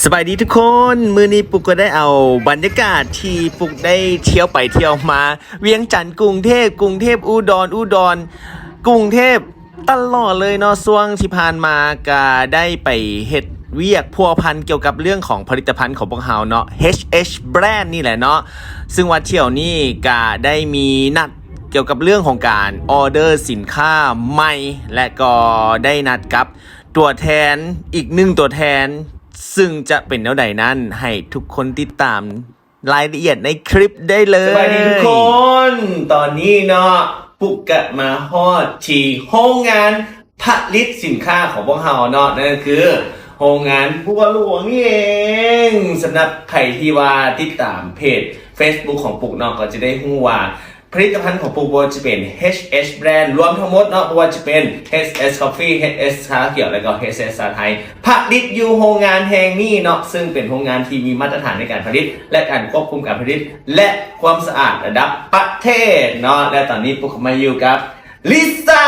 ສະບາຍດີທຸກຄົນ, ມື້ນີ້ປຸກກໍໄດ້ເອົາບັນຍາກາດທີ່ປຸກໄດ້ທ່ຽວໄປທ່ຽວມາ ວຽງຈັນ ກຸງເທບ, ກຸງເທບ ອຸດອນ, ອຸດອນ ກຸງເທບ ຕະຫຼອດເລີຍເນາະ. ຊ່ວງທີ່ຜ່ານມາກະໄດ້ໄປເຮັດວຽກພົວພັນກ່ຽວກັບເລື່ອງຂອງຜະລິດຕະພັນຂອງພວກເຮົາເນາະ ເອຊເອຊ Brand ນີ້ແຫຼະເນາະ, ຊຶ່ງວ່າທ່ຽວນີ້ກະໄດ້ມີນັດກ່ຽວກັບເລື່ອງຂອງການອໍເດີສິນຄ້າໃໝ່ ແລະກໍໄດ້ນັດກັບ ຕົວແທນອີກໜຶ່ງຕົວແທນ ຊຶ່ງຈະເປັນແນວໃດນັ້ນ ໃຫ້ທຸກຄົນຕິດຕາມລາຍລະອຽດໃນຄລິບໄດ້ເລີຍ. ສະບາຍດີທຸກຄົນ, ຕອນນີ້ເນາະ ປຸກກະມາຮອດທີ່ໂຮງງານຜະລິດສິນຄ້າຂອງພວກເຮົາເນາະ, ນັ້ນກໍຄືໂຮງງານບົວຫຼວງນີ້ເອງ. ສຳລັບໃຜທີ່ວ່າຕິດຕາມເພຈ Facebook ຂອງປຸກເນາະ ກໍຈະໄດ້ຮູ້ວ່າ ຜະລິດຕະພັນຂອງປຸກ ບໍ່ວ່າຈະເປັນ ເອຊເອຊ Brand ລວມທັງໝົດເນາະ, ບໍ່ວ່າຈະເປັນ ເອຊເອຊ Coffee ເອຊເອຊ ຊາຂຽວ ແລະກໍ ເອຊເອຊ ຊາໄທ ຜະລິດຢູ່ໂຮງງານແຫ່ງນີ້ເນາະ, ຊຶ່ງເປັນໂຮງງານທີ່ມີມາດຕະຖານໃນການຜະລິດ ແລະ ການຄວບຄຸມການຜະລິດ ແລະ ຄວາມສະອາດລະດັບປະເທດເນາະ. ແລະ ຕອນນີ້ປຸກກໍມາຢູ່ກັບ ລິຊາ,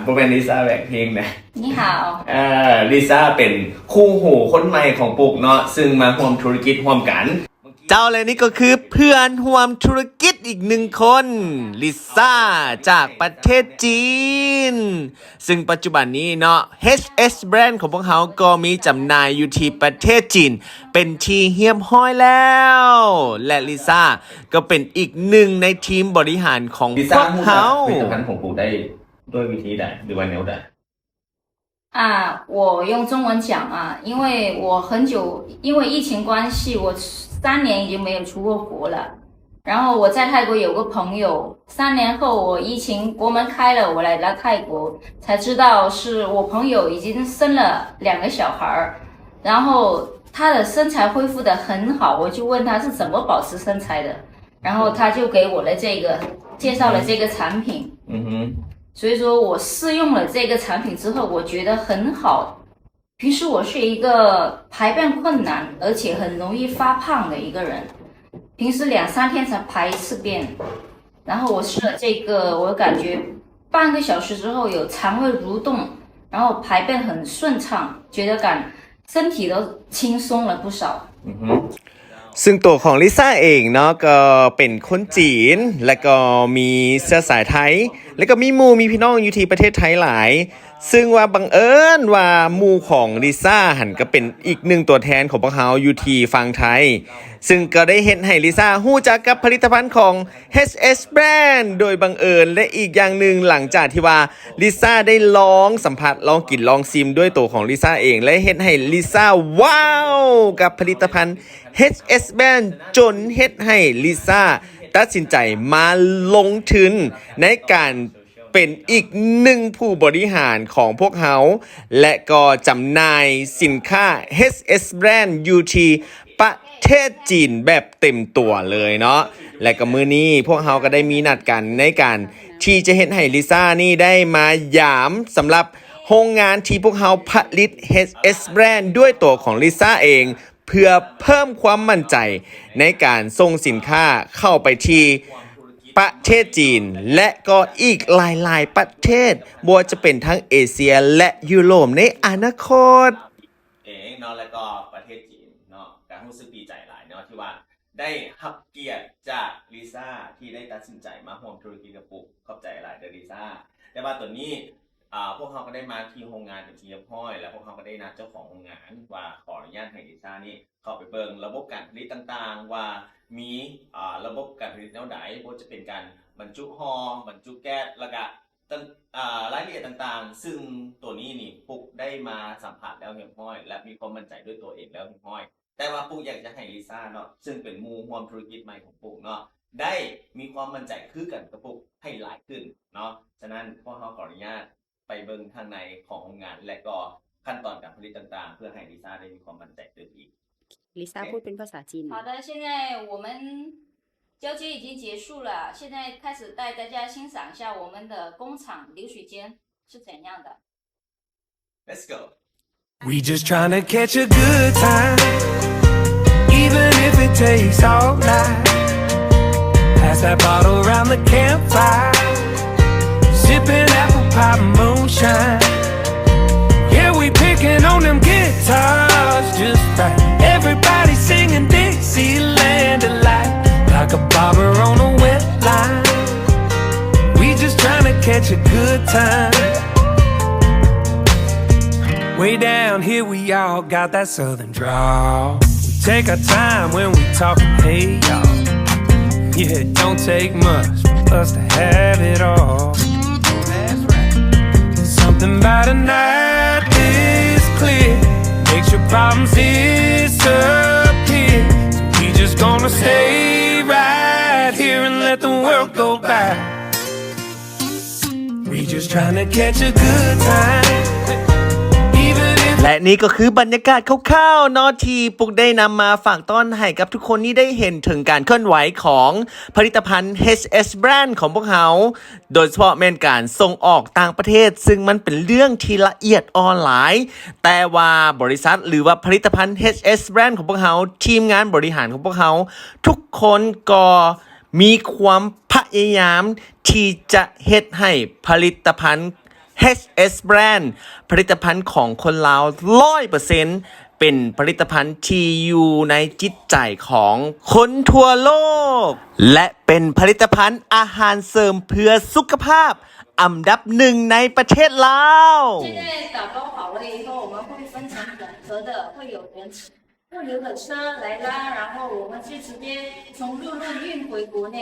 ບໍ່ແມ່ນລິຊາແບລັກພິງນະ. 你好. ເອີ ລິຊາເປັນຄູ່ຫູຄົນໃໝ່ຂອງປຸກເນາະ, ຊຶ່ງມາຮ່ວມທຸລະກິດຮ່ວມກັນ. ເຈົ້າ ແລະນີ້ກໍຄືເພື່ອນຮ່ວມທຸລະກິດອີກໜຶ່ງຄົນ ລິຊາ ຈາກປະເທດຈີນ, ຊຶ່ງປັດຈຸບັນນີ້ເນາະ ເອຊເອຊ Brand ຂອງພວກເຮົາກໍມີຈຳໜ່າຍຢູ່ທີ່ປະເທດຈີນເປັນທີ່ຮຽບຮ້ອຍແລ້ວ ແລະ ລິຊາກໍເປັນອີກໜຶ່ງໃນທີມບໍລິຫານຂອງພວກເຮົາ. ລິຊາຮູ້ຈັກຜະລິດຕະພັນຂອງປຸກໄດ້ດ້ວຍວິທີໃດ ຫຼືວ່າແນວໃດ? 啊，我用中文讲啊，因为我很久，因为疫情关系，我三年已经没有出过国了。然后我在泰国有个朋友，三年后我疫情国门开了，我来到泰国，才知道是我朋友已经生了两个小孩儿，然后他的身材恢复得很好，我就问他是怎么保持身材的，然后他就给我了这个，介绍了这个产品。嗯哼。所以说我试用了这个产品之后，我觉得很好。 平时我是一个排便困难，而且很容易发胖的一个人，平时两三天才排一次便。然后我试了这个，我感觉半个小时之后有肠胃蠕动，然后排便很顺畅，觉得感，身体都轻松了不少。嗯哼。 ຊຶ່ງຕົວຂອງລິຊາເອງເນາະ ກໍເປັນຄົນຈີນ ແລະກໍມີເຊື້ອສາຍໄທ ແລະກໍມີໝູ່ມີພີ່ນ້ອງຢູ່ທີ່ປະເທດໄທຫຼາຍ, ຊຶ່ງວ່າບັງເອີນວ່າໝູ່ຂອງລິຊາຫັ້ນກໍເປັນອີກໜຶ່ງຕົວແທນຂອງພວກເຮົາຢູ່ທີ່ຝັ່ງໄທ, ຊຶ່ງກໍໄດ້ເຮັດໃຫ້ລິຊາຮູ້ຈັກກັບຜະລິດຕະພັນຂອງ ເອຊເອຊ Brand ໂດຍບັງເອີນ. ແລະອີກຢ່າງໜຶ່ງ ຫຼັງຈາກທີ່ວ່າລິຊາໄດ້ລອງສຳຜັດ ລອງກິນ ລອງຊິມດ້ວຍຕົວຂອງລິຊາເອງ ແລະເຮັດໃຫ້ລິຊາວ້າວກັບຜະລິດຕະພັນ ເອຊເອຊ Brand ຈົນເຮັດໃຫ້ລິຊາຕັດສິນໃຈມາລົງທຶນໃນການເປັນອີກໜຶ່ງຜູ້ບໍລິຫານຂອງພວກເຮົາ ແລະກໍຈຳໜ່າຍສິນຄ້າ ເອຊເອຊ Brand ຢູ່ທີ່ປະເທດຈີນແບບເຕັມຕົວເລີຍເນາະ. ແລະກໍມື້ນີ້ພວກເຮົາກໍໄດ້ມີນັດກັນໃນການທີ່ຈະເຮັດໃຫ້ລິຊານີ້ໄດ້ມາຢາມ ສຳລັບໂຮງງານທີ່ພວກເຮົາຜະລິດ ເອຊເອຊ Brand ດ້ວຍຕົວຂອງລິຊາເອງ ເພື່ອເພີ່ມຄວາມໝັ້ນໃຈໃນການສົ່ງສິນຄ້າເຂົ້າໄປທີ່ປະເທດຈີນ ແລະກໍອີກຫຼາຍໆປະເທດ, ບໍ່ວ່າຈະເປັນທັງເອເຊຍ ແລະ ຢູໂຣບໃນອະນາຄົດ. ເອງເນາະ ແລະກໍປະເທດຈີນເນາະ ກໍຮູ້ສຶກດີໃຈຫຼາຍເນາະ ທີ່ວ່າໄດ້ຮັບກຽດຈາກລິຊາ ທີ່ໄດ້ຕັດສິນໃຈມາຮ່ວມທຸລະກິດກັບປຸກ. ຂອບໃຈຫຼາຍເດີລິຊາ. ແຕ່ວ່າຕອນນີ້ ອ່າ ພວກເຮົາກໍໄດ້ມາທີ່ໂຮງງານເປັນທີ່ຮຽບຮ້ອຍ ແລ້ວພວກເຮົາກໍໄດ້ນັດເຈົ້າຂອງໂຮງງານວ່າ ຂໍອະນຸຍາດໃຫ້ລິຊານີ້ເຂົ້າໄປເບິ່ງລະບົບການຜະລິດຕ່າງໆ ວ່າມີ ອ່າ ລະບົບການຜະລິດແນວໃດ, ບໍ່ວ່າຈະເປັນການບັນຈຸຫໍ່, ບັນຈຸແກັດ ແລ້ວກະ ຕ່າງ ອ່າ ລາຍລະອຽດຕ່າງໆ, ຊຶ່ງໂຕນີ້ນີ້ ປຸກໄດ້ມາສຳຜັດແລ້ວຮຽບຮ້ອຍ ແລະ ມີຄວາມໝັ້ນໃຈດ້ວຍຕົວເອງແລ້ວຮຽບຮ້ອຍ. ແຕ່ວ່າປຸກຢາກຈະໃຫ້ລິຊາເນາະ ຊຶ່ງເປັນໝູ່ຮ່ວມທຸລະກິດໃໝ່ຂອງປຸກເນາະ ໄດ້ມີຄວามໝັ້ນໃຈຄືກັນກັບປຸກໃຫ້ຫຼາຍຂຶ້ນເນາະ. ສະນັ້ນ ພວກເຮົາຂໍອະນຸຍາດໄປເບິ່ງທາງໃນຂອງໂຮງງານ ແລະກໍຂັ້ນຕອນການຜະລິດຕ່າງໆ ເພື່ອໃຫ້ລິຊາໄດ້ມີຄວາມໝັ້ນໃຈຕື່ມອີກ. ลิซ่า โอเค พูดเป็นภาษาจีน 好的，现在我们交接已经结束了，现在开始带大家欣赏一下我们的工厂流水间是怎样的。 Let's go. We just tryna catch a good time, even if it takes all night. Pass that bottle around the campfire, sipping apple pie moonshine. Yeah, we picking on them guitars. Down here, we all got that southern drawl. We take our time when we talking, hey, y'all. Yeah, it don't take much for us to have it all. Something about a night this clear makes your problems disappear. So we just gonna stay right here and let the world go by. We just tryna catch a good time. Even if ແລະ ນີ້ກໍຄືບັນຍາກາດຄ່າວໆເນາະ ທີ່ປຸກໄດ້ນຳມາຝາກຕ້ອນໃຫ້ກັບທຸກຄົນນີ້ໄດ້ເຫັນເຖິງການເຄື່ອນໄຫວຂອງຜະລິດຕະພັນ ເອສ ເອສ Brand ຂອງພວກເຮົາ ໂດຍສະເພາະແມ່ນການສົ່ງອອກຕ່າງປະເທດ, ຊຶ່ງມັນເປັນເລື່ອງທີ່ລະອຽດອ່ອນຫຼາຍ, ແຕ່ວ່າບໍລິສັດ ຫຼືວ່າຜະລິດຕະພັນ ເອສ ເອສ Brand ຂອງພວກເຮົາ, ທີມງານບໍລິຫານຂອງພວກເຮົາ ທຸກຄົນກໍມີຄວາມພະຍາຍາມທີ່ຈະເຮັດໃຫ້ຜະລິດຕະພັນ ເອສ ເອສ Brand ຜະລິດຕະພັນຂອງຄົນລາວຮ້ອຍເປີເຊັນ ເປັນຜະລິດຕະພັນທີ່ຢູ່ໃນຈິດໃຈຂອງຄົນທົ່ວໂລກ ແລະ ເປັນຜະລິດຕະພັນອາຫານເສີມເພື່ອສຸຂະພາບອັນດັບໜຶ່ງໃນປະເທດລາວ. 现在打包好了以后，我们会分成两车的，会有人物流的车来拉，然后我们就直接从陆路运回国内。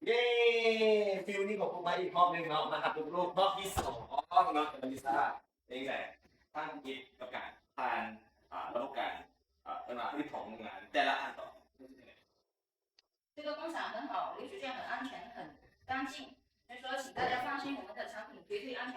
ເຢ້ ຟີລນີ້ຂອບຄຸນມາອີກຮອບໜຶ່ງເນາະ ມາຫາລູກໆຮອບທີສອງເນາະ ອາລິຊາ ເປັນຈັ່ງໃດ ທ່ານເກັບປະກາດຜ່ານ ອ່າ ລະບົບການ ອ່າ ເອີ້ນວ່າຜະລິດຂອງໂຮງງານແຕ່ລະອັນຕໍ່ 这个工厂很好，流水线很安全、很干净，所以说请大家放心，我们的产品绝对安全。